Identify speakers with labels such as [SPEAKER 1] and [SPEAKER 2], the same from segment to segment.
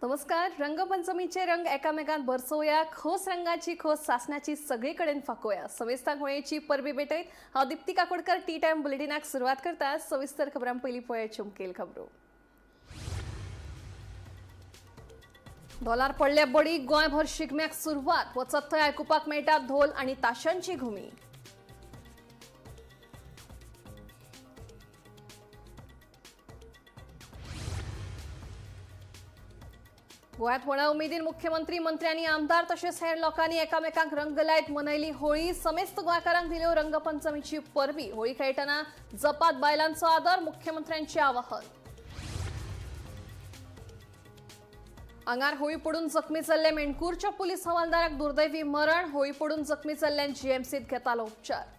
[SPEAKER 1] नमस्कार. रंगपंचमीचे रंग एकामेकांत भरसोवया, खोस रंगाची खोस सासण्याची सगळीकडेन फाकोया. समेस्तांक होळयेची परबी भेटयत हांव दीप्ती काकोडकर टी टायम बुलेटिनाक सुरवात करता. सविस्तर खबरां पयलीं पळय चमकेल खबरो. डॉलार पडले बडी, गोंयभर शिगम्याक सुरवात. वचत थंय आयकुपाक मेळटा धोल आनी ताशांची घुमी. गोंयांत व्हडा उमेदीन मुख्यमंत्री, मंत्री आनी आमदार तशेंच हेर लोकांनी एकामेकांक रंग लायत मनयली होळी. समेस्त गोंयकारांक दिल्यो रंगपंचमीची परबी. होळी खेळटना जपात बायलांचो आदर, मुख्यमंत्र्यांचे आवाहन. आंगार होळी पडून जखमी जाल्ले मेणकूरच्या पुलीस हवालदाराक दुर्दैवी मरण. होळी पडून जखमी जाल्ल्यान जीएमसीत घेतालो उपचार.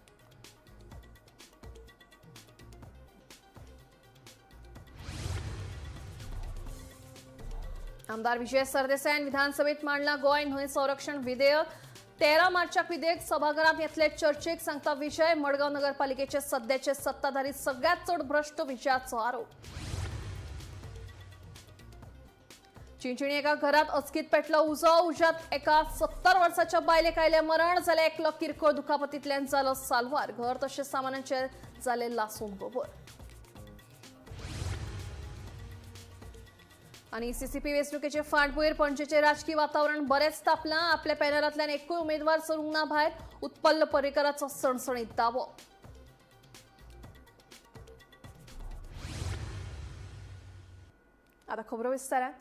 [SPEAKER 1] आमदार विजय सरदेसायान विधानसभेत मांडला गोंय न्हंय संरक्षण विधेयक. 13 मार्चाक विधेयक सभाघरात येतले चर्चेक, सांगता विजय. मडगांव नगरपालिकेचे सध्याचे सत्ताधारी सगळ्यात चड भ्रश्ट, विजयाचो आरोप. चिंचणी एका घरात अचकीत पेटलो उजो. उज्यात एका 70 वर्साच्या बायलेक आयलें मरण, जाल्यार एकलो किरकोळ दुखापतींतल्यान जालो साल्वार. घर तशेंच सामानाचे जाले लासून गोबर. आणि सीसीपी वेंचणुकेचे फाटभुंयेर पणजेचे राजकी वातावरण बरेंच तापलां. आपल्या पॅनलांतल्यान एकूय उमेदवार सरूंक ना भायर, उत्पल्ल पर्रीकराचो सणसणीत दावो. आता खबरो विस्तारान.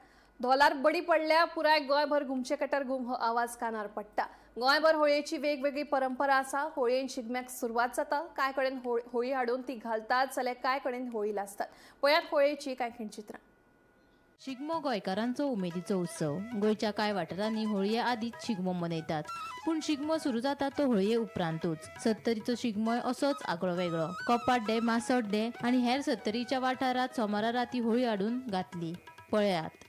[SPEAKER 1] धोलार बडी पडल्या, पुराय गोंयभर घुमचे कटर घुम हो आवाज कानार पडटा. गोंयभर होळयेची वेगवेगळी परंपरा आसा. होळयेन शिगम्याक सुरवात जाता. कांय कडेन होळी हाडून ती घालतात, जाल्यार कांय कडेन होळी लासतात. पळयात होळयेची कांय खिणचित्रां.
[SPEAKER 2] शिगमो गोंयकारांचो उमेदीचो उत्सव. गोंयच्या कांय वाठारांनी होळये आदींच शिगमो मनयतात, पूण शिगमो सुरू जाता तो होळये उपरांतूच. सत्तरीचो शिगमोय असोच आगळो वेगळो. कोपाड्डे, मासोड्डे आनी हेर सत्तरीच्या वाठारांत सोमारा राती होळी हाडून घातली. पळयात.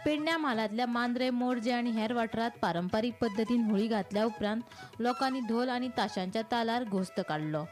[SPEAKER 2] पेडण्या म्हालांतल्या मांद्रे, मोरजे आनी हेर वाठारांत पारंपारीक पद्दतीन होळी घातल्या उपरांत लोकांनी धोल आनी ताशांच्या तालार घोस्त काडलो.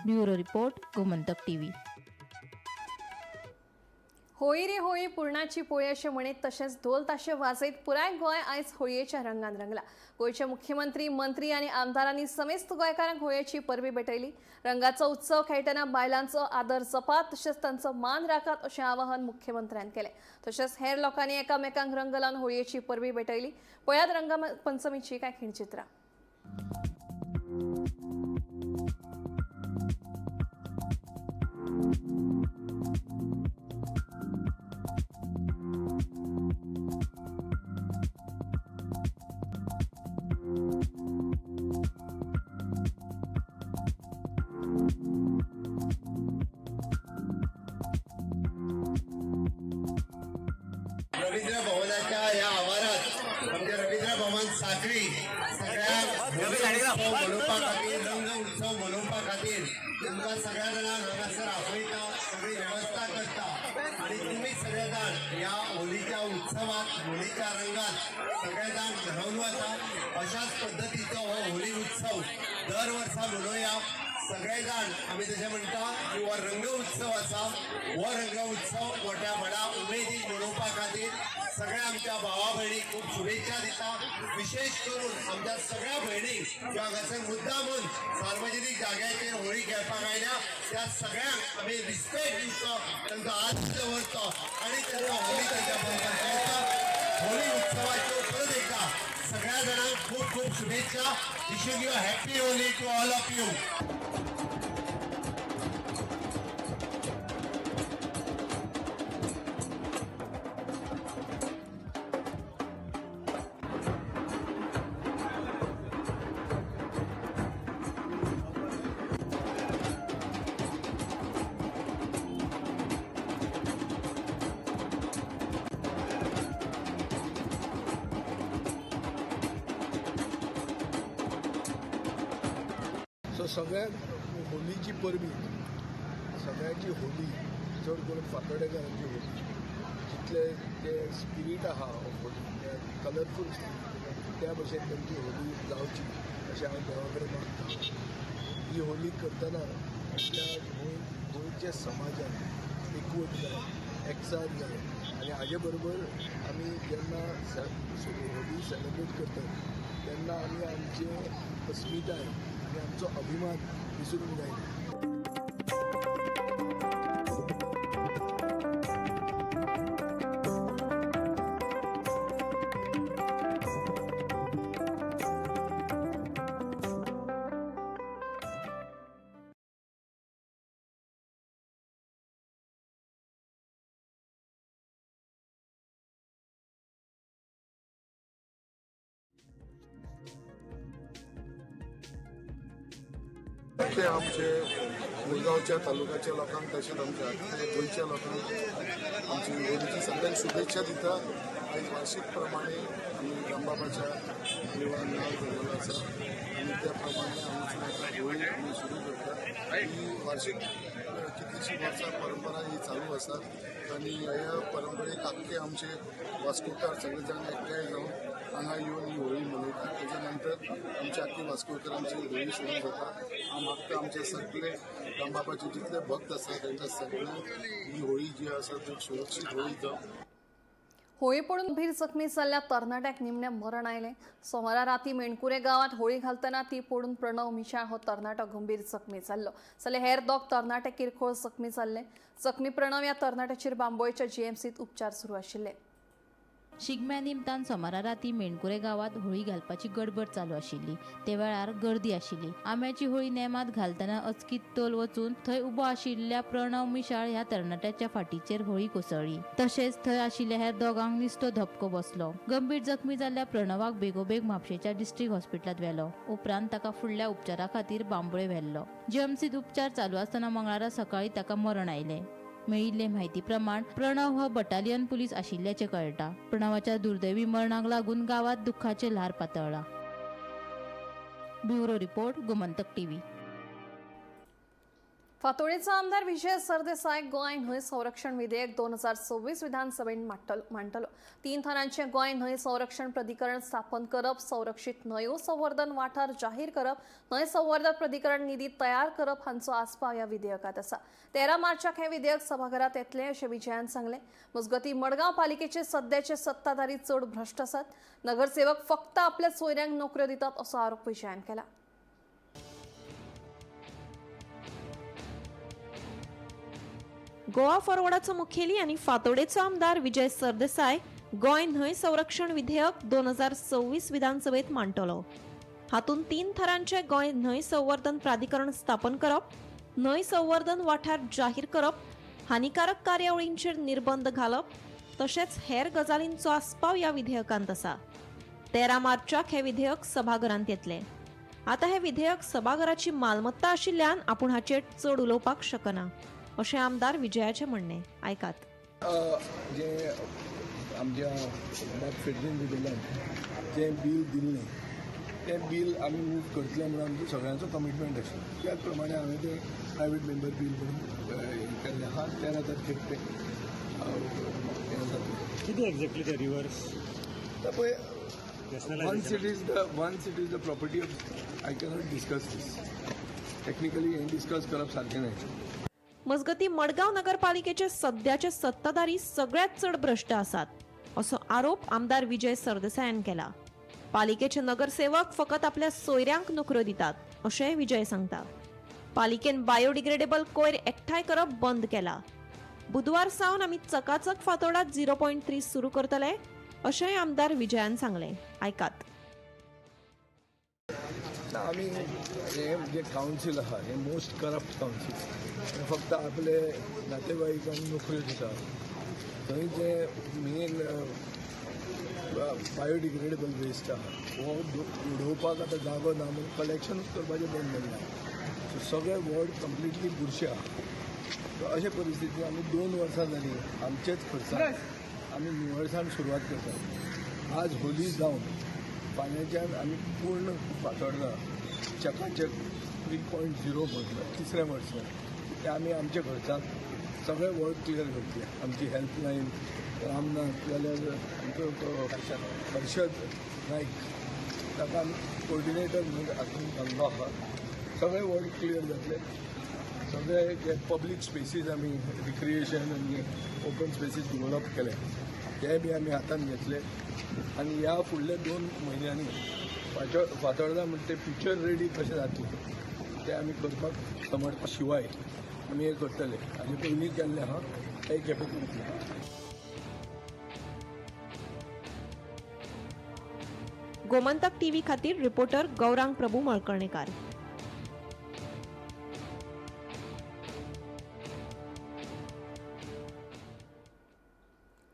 [SPEAKER 2] Bureau report, Gomantak TV.
[SPEAKER 1] Holi रे होळी पुरणाची पोळी अशें म्हणीत तशेंच ढोल ताशे वाजयत पुराय गोंय आयज होळयेच्या रंगान रंगला. गोंयचे मुख्यमंत्री, मंत्री आनी आमदारांनी समेस्त गोंयकारांक होळयेची परबी भेटयली. रंगाचो उत्सव खेळटना बायलांचो आदर जपात तशेंच तांचो मान राखात अशें आवाहन मुख्यमंत्र्यान केलें. तशेंच हेर लोकांनी एकामेकांक रंग लावन होळयेची परबी भेटयली. पळयात रंगपंचमीची कांय खिणचित्रां.
[SPEAKER 3] रवींद्र भवनाच्या या आवारात म्हणजे रवींद्र भवन साखळी सगळ्या उत्सव मनोवपा खातीर, रंग उत्सव मनोवपा खातीर तुमकां सगळ्या जाणांक हांगासर आपयता, सगळी वेवस्था करता आनी तुमी सगळे जाण ह्या होलीच्या उत्सवात, होलीच्या रंगात सगळे जाण न्हावन वता. अशाच पद्दतीचो हो होली उत्सव दर वर्सा मनोवया. सगळे जाण आमी जशें म्हणटा की हो रंग उत्सव आसा, हो रंग उत्सव मोठ्या व्हडा उमेदीन मनोवपा खातीर सगळ्या आमच्या भावा भयणीक खूब शुभेच्छा दिता. विशेष करून आमच्या सगळ्या भयणींक ज्यो हांगासर मुद्दामून सार्वजनीक जाग्याचेर होळी खेळपाक आयल्या त्या सगळ्यांक आमी रिस्पेक्ट दिवचो, तांचो आदर दवरचो आनी तांकां होळी तांच्या बरोबर खेळचो. होळी उत्सवाच्यो परत एकदा सगळ्या जाणांक खूब खूब शुभेच्छा. Wishing you happy Holi to all of you.
[SPEAKER 4] So सगळ्यांक होलीची परबी, सगळ्यांची होली, चड करून फातर्डेकारांची होली, जितले ते स्पिरीट आहा ऑफ होली, ते कलरफूल स्पिरीट, त्या भशेन तांची होली जावची अशें हांव देवा कडेन मागतां. ही होली करतना आपल्या गोंयच्या समाजान एकवट जाय, एकचार जाय आनी हाजे बरोबर आमी जेन्ना होली सेलिब्रेट करतात तेन्ना आमी आमचे अस्मिताय आनी आमचो अभिमान विसरूंक जायना.
[SPEAKER 5] ते आमचे मुरगांवच्या तालुक्याच्या लोकांक तशेंच आमच्या गोंयच्या लोकांक आमची होलीची सगळ्यांक शुभेच्छा दिता. आयज वार्षीक प्रमाणे आमी रामबाबाच्या देवळान नाव दवरलेलो आसा आनी त्या प्रमाणे आमची आतां होळी आमी सुरू करता. ही वार्षीक कितलीशीं वर्सां परंपरा ही चालू आसा आनी ह्या परंपरेक आख्खे आमचे वास्कोकार सगळे जाण एकठांय जावन हांगा येवन ही होळी मनयतात. तेच्या नंतर आमच्या आख्खी वास्कोकरांची होळी सुरू जाता. हांव मागता आमचे सगळे रामबाबाचे जितले भक्त आसा तांकां सगळ्यांक ही होळी जी आसा ती सुरक्षीत होळी जावं.
[SPEAKER 1] होळी पडून गंभीर जखमी जाल्ल्या तरणाट्याक निमणें मरण आयलें. सोमारा राती मेणकुरे गांवांत होळी घालतना ती पडून प्रणव मिशाळ हो तरणाटो गंभीर जखमी जाल्लो. जाल्यार हेर दोग तरणाटे किरकोळ जखमी जाल्ले. जखमी प्रणव ह्या तरणाट्याचेर बांबोळच्या जीएमसीत उपचार सुरू आशिल्ले.
[SPEAKER 2] शिगम्या निमतान सोमारा राती मेणकुरे गांवांत होळी घालपाची गडबड चालू आशिल्ली. ते वेळार गर्दी आशिल्ली. आंब्याची होळी नेमात घालतना अचकीत तोल वचून थंय उबो आशिल्ल्या प्रणव मिशाळ ह्या तरणाट्याच्या फाटीचेर होळी कोसळ्ळी. तशेंच थंय आशिल्ल्या हेर दोगांक निस्तो धपको बसलो. गंभीर जखमी जाल्ल्या प्रणवाक बेगोबेग म्हापशेच्या डिस्ट्रिक्ट हॉस्पिटलांत व्हेलो. उपरांत ताका फुडल्या उपचारा खातीर बांबोळे व्हेल्लो. जीएमसीत उपचार चालू आसतना मंगळारा सकाळी ताका मरण आयलें. मेळिल्ले म्हायती प्रमाण प्रणव हो बटालियन पुलीस आशिल्ल्याचें कळटा. प्रणवाच्या दुर्दैवी मरणाक लागून गांवांत दुख्खाचें ल्हार पातळ्ळां. Bureau report, Gomantak TV.
[SPEAKER 1] फातोडेचो आमदार विजय सरदेसाय गोंय न्हंय संरक्षण विधेयक 2026 विधानसभेन मांडटलो. 3 थरांचें गोंय न्हंय संरक्षण प्राधिकरण स्थापन करप, संरक्षीत न्हंयो संवर्धन वाठार जाहीर करप, न्हंय संवर्धन प्राधिकरण निधी तयार करप हांचो आस्पाव ह्या विधेयकांत आसा. 13 मार्चाक हें विधेयक सभाघरांत येतलें अशें विजयान सांगलें. मजगतीं मडगांव पालिकेचे सद्याचे सत्ताधारी चड भ्रश्ट आसात. नगरसेवक फक्त आपल्या सोयऱ्यांक नोकऱ्यो दितात असो आरोप विजयान केला.
[SPEAKER 6] गोवा फॉरवर्डाचो मुखेली आनी फातोडेचो आमदार विजय सरदेसाय गोंय न्हंय संरक्षण विधेयक 2026 विधानसभेत मांडटलो. हातूंत 3 थरांचे गोंय न्हंय संवर्धन प्राधिकरण स्थापन करप, न्हंय संवर्धन वाठार जाहीर करप, हानिकारक कार्यावळींचेर निर्बंध घालप तशेंच हेर गजालींचो आस्पाव ह्या विधेयकांत आसा. 13 मार्चाक हें विधेयक सभाघरांत येतलें. आतां हें विधेयक सभाघराची मालमत्ता आशिल्ल्यान आपूण हाचेर चड उलोवपाक शकना अशें आमदार विजयाचें म्हणणें. आयकात.
[SPEAKER 4] जे आमच्या बाब फेर्दीन रिबेलान जें बील दिल्लें तें बील आमी मूव करतले म्हणून आमचो सगळ्यांचो कमिटमेंट आशिल्लो. त्याच प्रमाणे हांवें तें प्रायवेट मेंबर बील म्हणून केल्लें आहा. 13 तारखेक तें हें जातलें.
[SPEAKER 7] कितें एक्झॅक्टली ते रिवर्स
[SPEAKER 4] पळय, once it is the property of I cannot discuss this technically. हें डिस्कस करप सारकें न्हय.
[SPEAKER 6] मजगतीं मडगांव नगरपालिकेचे सद्याचे सत्ताधारी सगळ्यात चड भ्रश्ट आसात असो आरोप आमदार विजय सरदेसायान केला. पालिकेचे नगरसेवक फकत आपल्या सोयऱ्यांक नोकऱ्यो दितात अशेंय विजय सांगता. पालिकेन बायोडिग्रेडेबल कोयर एकठांय करप बंद केला. बुधवार सावन आमी चकाचक फातोर्डा 0.3 सुरू करतले अशेंय आमदार विजयान सांगलें. आयकात.
[SPEAKER 4] आमी हे जे कावन्सील आहा हे मोस्ट करप्ट कावन्सील, फक्त आपले नातेवाईकांक नोकऱ्यो दिता. थंय जे मेन बायोडिग्रेडेबल वेस्ट आहा हो उडोवपाक आतां जागो ना म्हणून कलेक्शनूच करपाचें बंद जाल्लें आहा. सो सगळे वॉर्ड कंप्लिटली बुरशे आहा. सो अशे परिस्थितीन आमी 2 वर्सां जालीं आमचेच खर्चान आमी निवळसाण सुरवात करतात. आज होली जावन फाल्यांच्यान आमी पूर्ण फातोर्डा चकाचक 3.0 म्हटलं तिसऱ्या वर्सा ते आमी आमच्या खर्चान सगळे वॉर्ड क्लियर करतले. आमची हेल्पलायन रामनाथ जाल्यार आमचो हर्षद नायक ताका आमी कोऑर्डिनेटर म्हणून हातून घाल्लो आहा. सगळे वॉर्ड क्लियर जातले. सगळे जे पब्लीक स्पेसीस आमी रिक्रिएशन आनी ओपन स्पेसीस डेवलप केले ते बी आमी हातान घेतले. आनी ह्या फुडल्या 2 म्हयन्यांनी फातोर्डा म्हणटा ते फ्युचर रेडी कशें जातलें तें आमी करपाक समर्थ शिवाय आमी हें करतले. आनी पयलीं केल्लें आहा तें खेपे करतले.
[SPEAKER 6] गोमंतक टीव्ही खातीर रिपोर्टर गौरांग प्रभू मळकर्णेकार.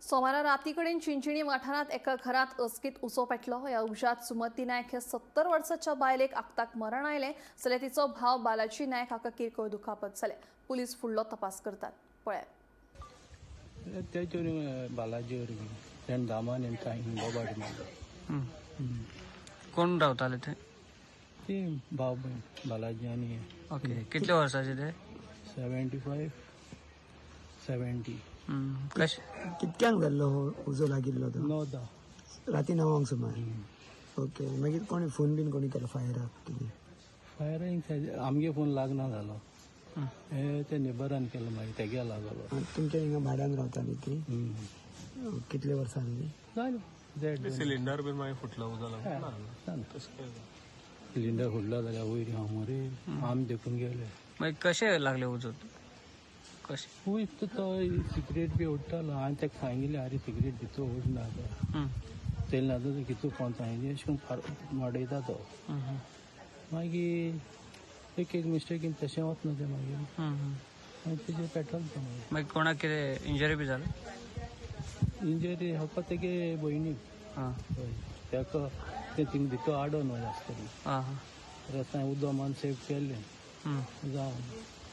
[SPEAKER 1] सोमारा रातीकडेन चिंचिणी वाठारांत एका घरांत अचकीत उजो पेटलो. ह्या उज्यांत सुमती नायक ह्या 70 वर्साच्या बायलेक आक्ताक मरण आयलें जाल्यार तिचो भाव बालाजी नायक हाका किरकोळ दुखापत जालें. पुलीस फुडलो तपास करतात. पळयात.
[SPEAKER 8] बालाजी
[SPEAKER 9] कोण रावताले ते?
[SPEAKER 8] ते भाव भयण बालाजी आनी.
[SPEAKER 9] ओके, कितले वर्साचे ते?
[SPEAKER 8] 75 70.
[SPEAKER 9] कशें
[SPEAKER 10] कितक्यांक जाल्लो हो उजो लागिल्लो तो?
[SPEAKER 8] 9-10
[SPEAKER 10] राती 9 सुमार. ओके, मागीर कोणी फोन बीन कोणी केलो फायराक कितें?
[SPEAKER 8] फायरींग आमगे फोन लागना जालो, हे ते नेबरान केलो, मागीर तेगे लागलो.
[SPEAKER 10] तुमच्या हिंगा भाड्यान रावताली ती? कितले वर्सां जाली?
[SPEAKER 8] जालें.
[SPEAKER 11] सिलिंडर बीन मागीर फुटलो उजो लागलो.
[SPEAKER 8] सिलिंडर फुटलो जाल्यार वयर हांव मरे आमी देखून गेले.
[SPEAKER 9] मागीर कशें लागले उजो? कशें?
[SPEAKER 8] वयर तो सिगरेट बी ओडटालो. हांवें ताका सांगिल्लें, आरे सिगरेट भितर ओडना तेल ना तो कितू कोण सांगिल्लें अशें करून वाडयता तो. मागीर एक एक मिस्टेकीन तशें वतना तें मागीर मागीर तेजेर पेट्रोल तें मागीर.
[SPEAKER 9] मागीर कोणाक कितें इंजरी बी जाली?
[SPEAKER 8] इंजरी फकत तेगे भयणीक. हय, ताका तें थिंग भितर आडोन वय आसतली. रस्त्यान उदक मान सेव केल्लें जावं.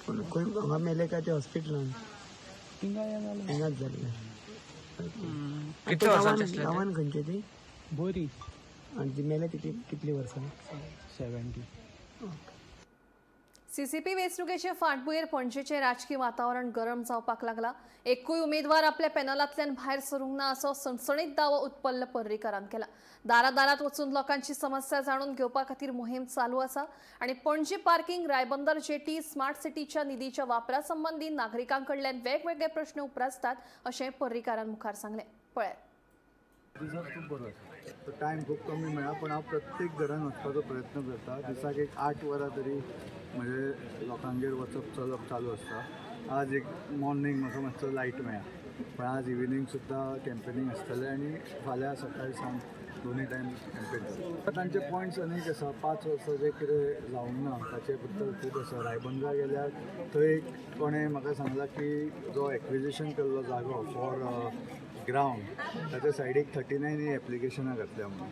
[SPEAKER 10] पूण खंय हांगा मेले काय ते हॉस्पिटलान?
[SPEAKER 8] हिंगा जालें.
[SPEAKER 10] हिंगाच जाल्लें.
[SPEAKER 9] कितले वर्सांचे आसले?
[SPEAKER 10] गांवान खंयचे ती?
[SPEAKER 8] बरी.
[SPEAKER 10] आनी ती मेले कितली वर्सां?
[SPEAKER 8] 70.
[SPEAKER 1] सीसीपी वेंचणुकेचे फाटभुंयेर पणजेचें राजकी वातावरण गरम जावपाक लागला. एकूय उमेदवार आपल्या पॅनलांतल्यान भायर सरूंक ना असो सणसणीत दावो उत्पल्ल पर्रीकारान केला. दारादारात वचून लोकांची समस्या जाणून घेवपा खातीर मोहीम चालू आसा आनी Panaji parking, Ribandar jetty, smart सिटीच्या निधीच्या वापरा संबंदी नागरिकां कडल्यान वेगवेगळे प्रश्न उप्रासतात अशें पर्रीकारान मुखार सांगलें. पळयात.
[SPEAKER 7] दिसाक खूब बरो आसा. तो टायम खूब कमी मेळ्ळा, पूण हांव प्रत्येक घरान वचपाचो प्रयत्न करता. दिसाक एक 8 वरां तरी म्हजे लोकांगेर वचप चलप चालू आसता. आज एक मॉर्निंग म्हाका मातसो लायट मेळ्ळा, पण आज इव्हिनींग सुद्दां कॅम्पेनींग आसतलें आनी फाल्यां सकाळी सावन दोनूय टायम कॅम्पेन जातलें. तांचे पॉयंट्स अनेक आसा. 5 वर्सां जें कितें जावंक ना ताचे बद्दल खूब आसा. रायबंदरा गेल्यार थंय एक कोणें म्हाका सांगलां की जो एक्विजिशन केल्लो जागो फॉर ग्रावंड ताच्या सायडीक 39 ही एप्लिकेशनां घातल्या म्हणून.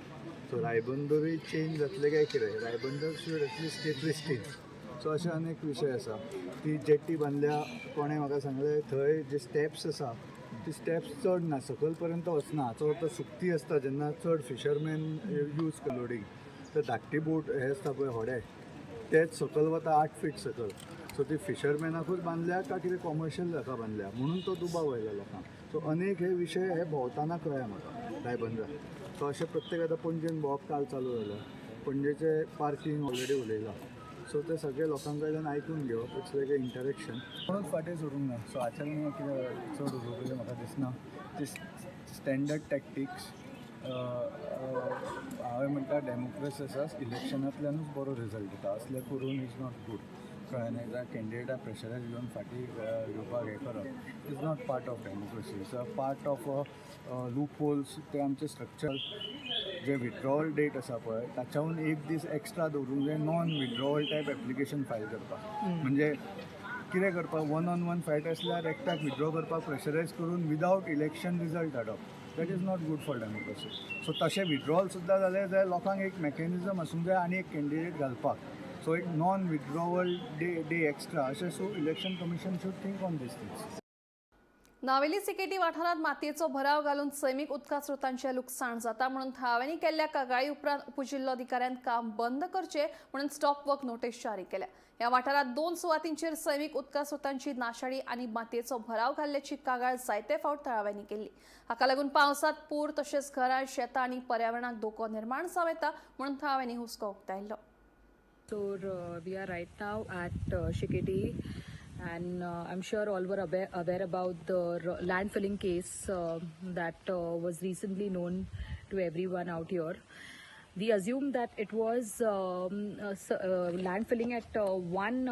[SPEAKER 7] सो रायबंदरूय चेंज जातलें काय कितें? Ribandar should at least stay pristine. So अशे अनेक विशय आसा. ती जेट्टी बांदल्या, कोणें म्हाका सांगलें थंय जे स्टेप्स आसा ती स्टेप्स चड ना, सकयल पर्यंत वचना. चड तर सुकती आसता जेन्ना चड फिशरमॅन यूज लोडींग. तर धाकटी बोट हे आसता पळय होडे, तेच सकयल वता 8 फीट सकयल. सो ती फिशरमॅनाकूच बांदल्या काय कितें कॉमर्शियल हाका बांदल्या म्हणून तो दुबाव आयला लोकांक. सो अनेक हे विशय हे भोंवतना कळ्ळे म्हाका रायबंदरा. सो अशें प्रत्येक आतां पणजेन भोंवप काल चालू जालें. पणजेचें पार्कींग ऑलरेडी उलयलां. सो ते सगळे लोकां कडल्यान आयकून घेवप, it's like a interaction. कोणूच फाटीं सरूंक ना. सो हाचेर कितें चड उलोवपाचें म्हाका दिसना. ती स्टँडर्ड टॅक्टिक्स हांवें म्हणटा डेमोक्रेसी आसा, इलेक्शनांतल्यानूच बरो रिजल्ट येता. असलें करून is not good. कळ्ळें न्ही? जाल्यार कॅन्डिडेटाक प्रेशरायज घेवन फाटीं घेवपाक हें करप is not part of democracy. It's a part of loop holes. ते आमचे स्ट्रक्चर जे विथड्रॉवल डेट आसा पळय ताच्याहून एक दीस एक्स्ट्रा दवरूंक जाय non withdrawal type application file करपाक. म्हणजे कितें करपाक, वन ऑन वन फायट आसल्यार एकट्याक विथड्रॉ करपाक प्रेशरायज करून विदावट इलेक्शन रिजल्ट हाडप, that is not good for democracy. So तशें विथड्रॉवल सुद्दां जालें जाल्यार लोकांक एक मॅकॅनिजम आसूंक जाय आनी एक कॅन्डिडेट घालपाक. सो एक नॉन विथड्रॉवल डे एक्स्ट्रा अशें. So election commission should think on these things.
[SPEAKER 1] Navelim Siketi वाठारांत मातयेचो भराव घालून सैमीक उदका स्रोतांचें लुकसाण जाता म्हणून थळाव्यांनी केल्ल्या कागाळी उपरांत उपजिल्लोधिकाऱ्यान काम बंद करचें म्हणून स्टॉप वर्क नोटीस जारी केल्या. ह्या वाठारांत 2 सुवातींचेर सैमीक उदका स्रोतांची नाशाडी आनी मातयेचो भराव घाल्ल्याची कागाळ जायते फावट थळाव्यांनी केल्ली. हाका लागून पावसांत पूर तशेंच घरां, शेतां आनी पर्यावरणाक धोको निर्माण जावं येता म्हणून थळाव्यांनी हुस्को उक्तायलो.
[SPEAKER 12] So we are right now at Shiketi, and I'm sure all were aware about the landfilling case that was recently known to everyone out here. We assume that it was landfilling at one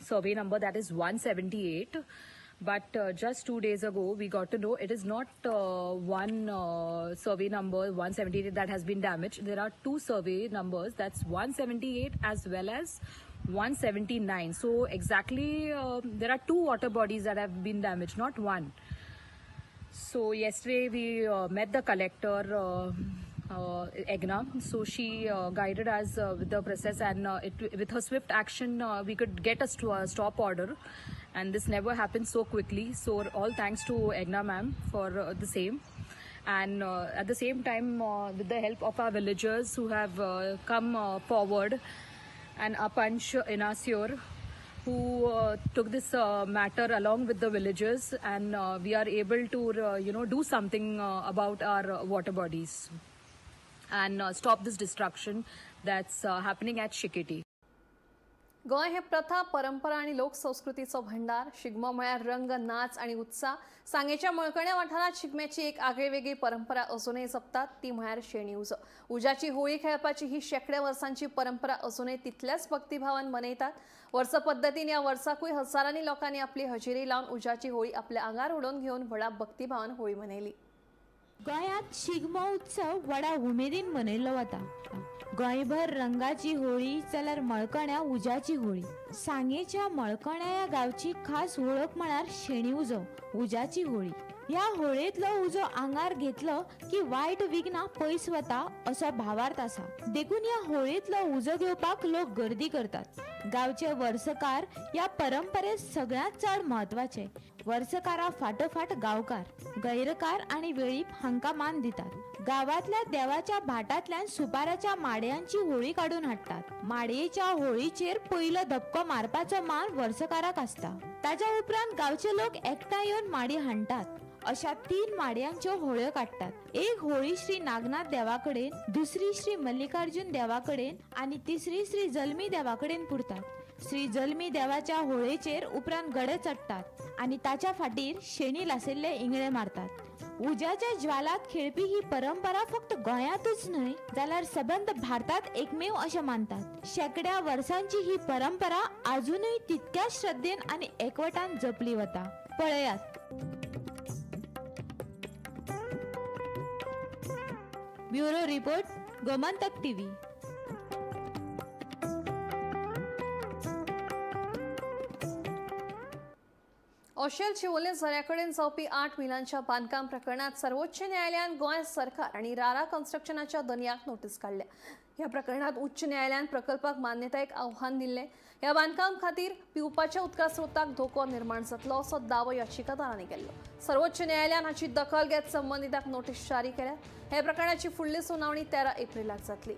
[SPEAKER 12] survey number, that is 178. But just 2 days ago, we got to know it is not one survey number 178 that has been damaged. There are 2 survey numbers, that's 178 as well as 179. So exactly there are 2 water bodies that have been damaged, not one. So yesterday we met the collector, Egna. So she guided us with the process, and with her swift action we could get a stop order, and this never happened so quickly. So all thanks to Egna ma'am for the same, and at the same time with the help of our villagers who have come forward, and our Panch Inasior who took this matter along with the villagers, and we are able to do something about our water bodies and stop this destruction that's happening at Shiketi.
[SPEAKER 1] Goa हे प्रथा, परंपरा आनी लोकसंस्कृतीचो भंडार. शिगमो म्हळ्यार रंग, नाच आनी उत्साह. सांगेच्या मळकण्या वाठारांत शिगम्याची एक आगळी वेगळी परंपरा अजूनय जपतात, ती म्हळ्यार शेणी उजो. उज्याची होळी खेळपाची ही शेंकड्या वर्सांची परंपरा अजूनय तितल्याच भक्तिभावान मनयतात. वर्स पद्दतीन ह्या वर्साकूय हजारांनी लोकांनी आपली हजेरी लावन उज्याची होळी आपल्या आंगार उडोवन घेवन व्हडा भक्तिभावान होळी मनयली.
[SPEAKER 2] गोंयांत शिगमो उत्सव व्हडा उमेदीन मनयल्लो वता. गोंयभर रंगाची होळी जाल्यार मळकण्या उज्याची होळी. सांगेच्या मळकण्या ह्या गांवची खास वळख म्हळ्यार शेणी उजो, उज्याची होळी. ह्या होळयेंतलो उजो आंगार घेतलो की वायट विघ्नां पयस वता असो भावार्थ आसा. देखून ह्या होळयेंतलो उजो घेवपाक लोक गर्दी करतात. गांवचे वर्सकार ह्या परंपरेत सगळ्यांत चड म्हत्वाचे. वर्सकारा फाटोफाट गांवकार, गैरकार आनी वेळीप हांकां मान दितात. गांवांतल्या देवाच्या भाटांतल्यान सुपाराच्या माडयांची होळी काडून हाडटात. माडयेच्या होळीचेर पयलो धपको मारपाचो मान वर्सकाराक आसता. ताच्या उपरांत गांवचे लोक एकठांय येवन माडी हाणटात. अशा 3 माडयांच्यो होळ्यो काडटात. एक होळी श्री नागनाथ देवा कडेन, दुसरी श्री मल्लिकार्जुन देवा कडेन आनी तिसरी श्री जल्मी देवा कडेन पुरतात. श्री जल्मी देवाच्या होळयेचेर उपरांत गडे चडटात आनी ताच्या फाटीर शेणी लासिल्ले इंगळे मारतात. उज्याच्या ज्वालात खेळपी ही परंपरा फक्त गोंयांतूच न्हय जाल्यार सबंद भारतात एकमेव अशें मानतात. शेंकड्या वर्सांची ही परंपरा आजुनूय तितक्याच श्रद्धेन आनी एकवटान जपली वता. पळयात. Bureau report, Gomantak TV.
[SPEAKER 1] Oshel Siolim झऱ्याकडेन जावपी 8 मिलांच्या बांदकाम प्रकरणात सर्वोच्च न्यायालयान गोंय सरकार आनी रारा कन्स्ट्रक्शनाच्या दनयाक नोटीस काडल्या. ह्या प्रकरणात उच्च न्यायालयान प्रकल्पाक मान्यतायेक आव्हान दिल्लें. ह्या बांदकाम खातीर पिवपाच्या उदका स्रोताक धोको निर्माण जातलो असो दावो याचिकादारांनी केल्लो. सर्वोच्च न्यायालयान हाची दखल घेत संबंदितांक नोटीस जारी केल्या. ह्या प्रकरणाची फुडली सुनावणी 13 एप्रिलाक जातली.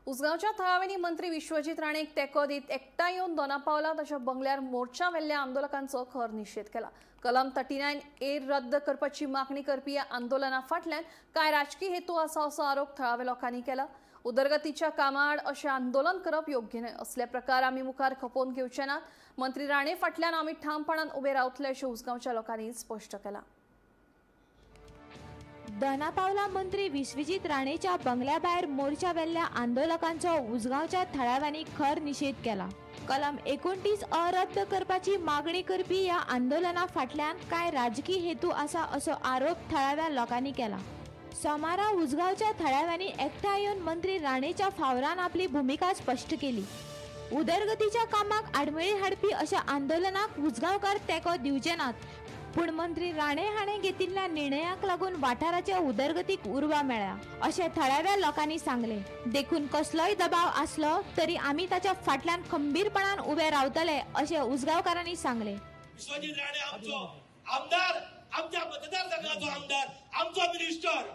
[SPEAKER 1] उसगांवच्या थळाव्यांनी मंत्री विश्वजीत राणेक तेंको दीत एकठांय येवन दोनापावला ताच्या बंगल्यार मोर्चा व्हेल्ल्या आंदोलकांचो खर निशेध केला. कलम 39A रद्द करपाची मागणी करपी ह्या आंदोलना फाटल्यान कांय राजकी हेतू आसा असो आरोप थळाव्या लोकांनी केला. उदरगतीच्या कामाआड अशें आंदोलन करप योग्य न्हय, असले प्रकार आमी मुखार खपोवन घेवचे नात. मंत्री राणे फाटल्यान आमी ठामपणान उबे रावतले अशें उसगांवच्या लोकांनी स्पश्ट केलां.
[SPEAKER 2] दोनापावला मंत्री विश्वजीत राणेच्या बंगल्या भायर मोर्चा व्हेल्ल्या आंदोलकांचो उसगांवच्या थळाव्यांनी खर निशेध केला. कलम 29A रद्द करपाची मागणी करपी ह्या आंदोलना फाटल्यान कांय राजकी हेतू आसा असो आरोप थळाव्या लोकांनी केला. सोमारा उसगांवच्या थळाव्यांनी एकठांय येवन मंत्री राणेच्या फावरान आपली भुमिका स्पश्ट केली. उदरगतीच्या कामाक आडमेळी हाडपी अशा आंदोलनाक उसगांवकार तेंको दिवचे नात, पूण मंत्री राणे हाणें घेतिल्ल्या निर्णयाक लागून वाठाराच्या उदरगतीक उर्बा मेळ्ळ्या अशें थळाव्या लोकांनी सांगलें. देखून कसलोय दबाव आसलो तरी आमी ताच्या फाटल्यान खंबीरपणान उबे रावतले अशें उसगांवकारांनी सांगलें.
[SPEAKER 13] विश्वजीत राणे आमचो आमदार, आमच्या मतदारसंघाचो आमदार, आमचो मिनिस्टर,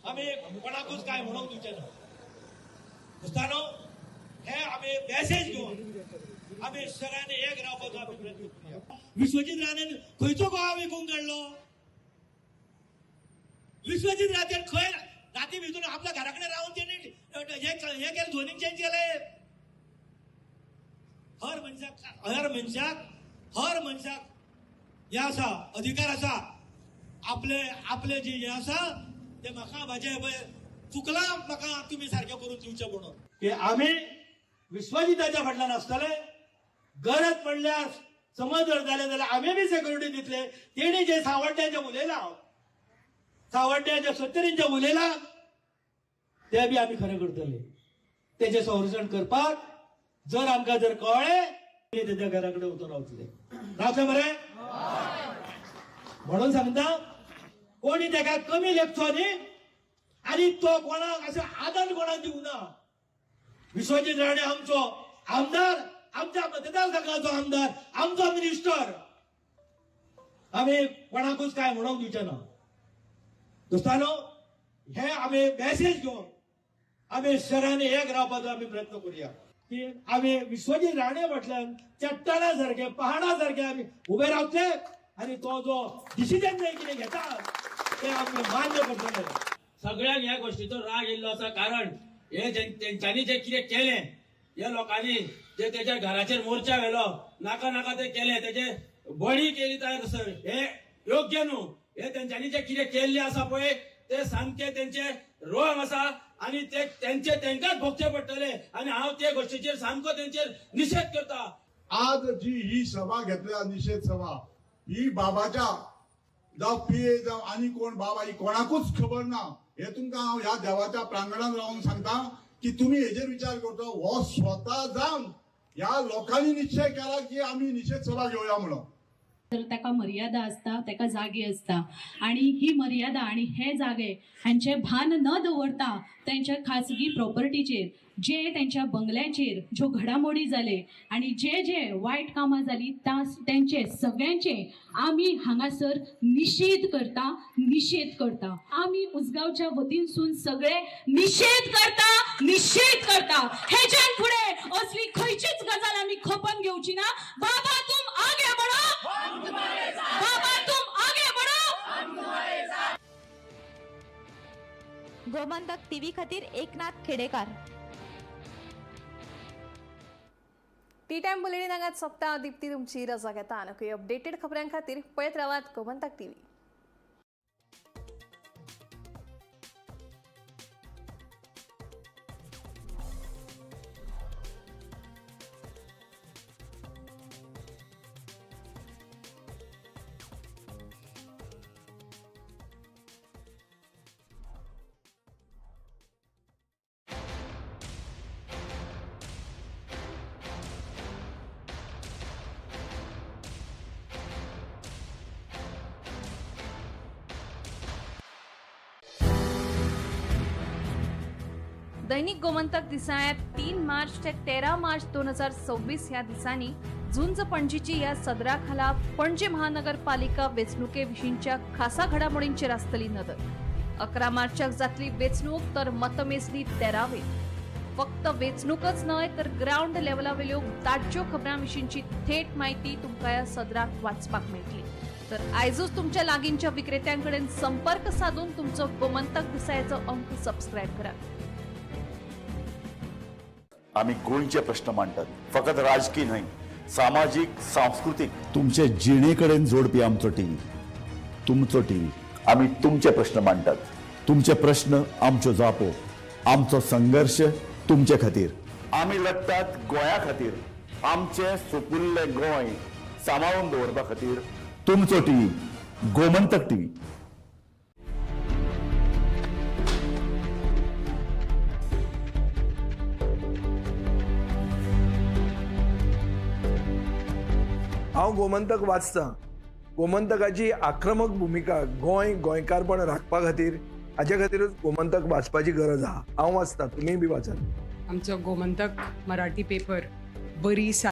[SPEAKER 13] आमी कोणाकूच काय म्हणूंक दिवचे ना. दोस्तानो, हे आमी मॅसेज घेवन आमी सगळ्यांनी एक रावपाचो आमी प्रयत्न करूया. विश्वजीत राणेन खंयचो गोवा विकूंक काडलो? विश्वजीत राणेन खंय राती भितर आपल्या घरा कडेन रावन तेणी हे केलें, झोनींग चेंज केलें. हर मनशाक हर मनशाक हर मनशाक हें आसा, अधिकार आसा आपले आपले जे हें आसा ते म्हाका म्हाजें चुकलां म्हाका तुमी सारकें करून दिवचें म्हणून. की आमी विश्वजिताच्या फाटल्यान आसतले. गरज पडल्यार समज जर जालें जाल्यार आमी बी सेक्युरिटी दितले. तेणी जे सावड्ड्याचें उलयलां, सावड्ड्याच्या सत्तरींचें उलयलां, ते बी आमी खरें करतले. तेजें संरक्षण करपाक जर आमकां जर कळ्ळें तेच्या घरा कडेन वचून रावतले. रावतले मरे? म्हणून सांगता, कोणी तेका कमी लेखचो न्ही आनी तो कोणाक असो आदार कोणाक दिवना. विश्वजीत राणे आमचो आमदार, आमच्या मतदारसंघाचो आमदार, आमचो मिनिस्टर, आमी कोणाकूच काय म्हणूंक दिवचे ना. दोस्तानो, हे आमी मॅसेज घेवन आमी सगळ्यांनी एक रावपाचो आमी प्रयत्न करूया. की आमी विश्वजीत राणे फाटल्यान चट्टाना सारके, पहाडा सारके आमी उबे रावतले आनी तो जो डिसिजन जे कितें घेता ते आमी मान्य करतले.
[SPEAKER 14] सगळ्यांक ह्या गोष्टीचो राग येयल्लो आसा, कारण हे तेंच्यांनी जे कितें केलें, ह्या लोकांनी जे तेच्या घराचेर मोर्चा व्हेलो, नाका नाका ते केले, तेजे बळी केली तयार सर, हे योग्य न्हू. हे तेंच्यांनी जे कितें केल्लें आसा पळय ते सामके तेंचे रोंग आसा आनी ते तेंचे तेंकांच भोगचे पडटले आनी हांव ते गोष्टीचेर सामको तेंचेर निशेध करता.
[SPEAKER 5] आज जी ही सभा घेतल्या, निशेध सभा, ही बाबाच्या जावं पीए जावं आनी कोण बाबा ही कोणाकूच खबर ना. हे तुमकां हांव ह्या देवाच्या प्रांगणान रावन सांगता की तुमी हेजेर विचार करचो. हो स्वता जावन ह्या लोकांनी निश्चय केला की आमी निशेध सभा घेवया म्हणून.
[SPEAKER 12] तर ताका मर्यादा आसता, ताका जागे आसता आनी ही मर्यादा आनी हे जागे हांचें भान न दवरता तेंच्या खाजगी प्रॉपर्टीचेर जे तेंच्या बंगल्याचेर ज्यो घडामोडी जाले आनी जे जे वायट कामां जाली तेंचे सगळ्यांचे आमी हांगासर निशेध करता, निशेध करता. आमी उसगांवच्या वतीनसून सगळे निशेध करता, निशेध करता. हेच्यान फुडें असली खंयचीच गजाल आमी खपन घेवची ना. बाबा तुम आगे बढो, बाबा तुम आगे बढो.
[SPEAKER 2] गोमंतक टीव्ही खातीर Eknath Khedekar.
[SPEAKER 1] Tea time bulletin हांगाच सोंपता. दीप्ती तुमची रजा घेता. आनीकूय अपडेटेड खबरां खातीर पळयत रावात गोमंतक टीव्ही. दैनिक गोमंतक दिसाळ्यांत 3 मार्च ते 13 मार्च 2026 ह्या दिसांनी झुंज पणजीची ह्या सदरा खाला पणजी महानगरपालिका वेंचणुके विशींच्या खासा घडामोडींचेर आसतली नदर. 11 मार्चाक जातली वेंचणूक तर मतमेजणी 13वेर. फक्त वेंचणूकच न्हय तर ग्रावंड लेवलावेल्यो ताज्यो खबरां विशींची थेट म्हायती तुमकां ह्या सदराक वाचपाक मेळटली. तर आयजूच तुमच्या लागींच्या विक्रेत्यांकडेन संपर्क साधून तुमचो गोमंतक दिसाळ्याचो अंक सबस्क्रायब करात.
[SPEAKER 15] आमी गोंयचे प्रश्न मांडटात, फकत राजकी न्हय, सामाजीक, सांस्कृतीक, तुमचे जिणे कडेन जोडपी आमचो टीव्ही, तुमचो टीव्ही. आमी तुमचे प्रश्न मांडटात, तुमचे प्रश्न आमच्यो जापो, आमचो संघर्श तुमचे खातीर. आमी लढटात गोंया खातीर, आमचें सुपुल्लें गोंय सांबाळून दवरपा खातीर. तुमचो टीव्ही, गोमंतक टीव्ही.
[SPEAKER 4] हांव गोमंतक वाचतां. गोमंतकाची आक्रमक भुमिका गोंय गोंयकारपण राखपा खातीर, हाजे खातीरूच गोमंतक वाचपाची गरज आहा. हांव वाचतां, तुमीय बी वाचात.
[SPEAKER 16] आमचो गोमंतक मराठी पेपर बरी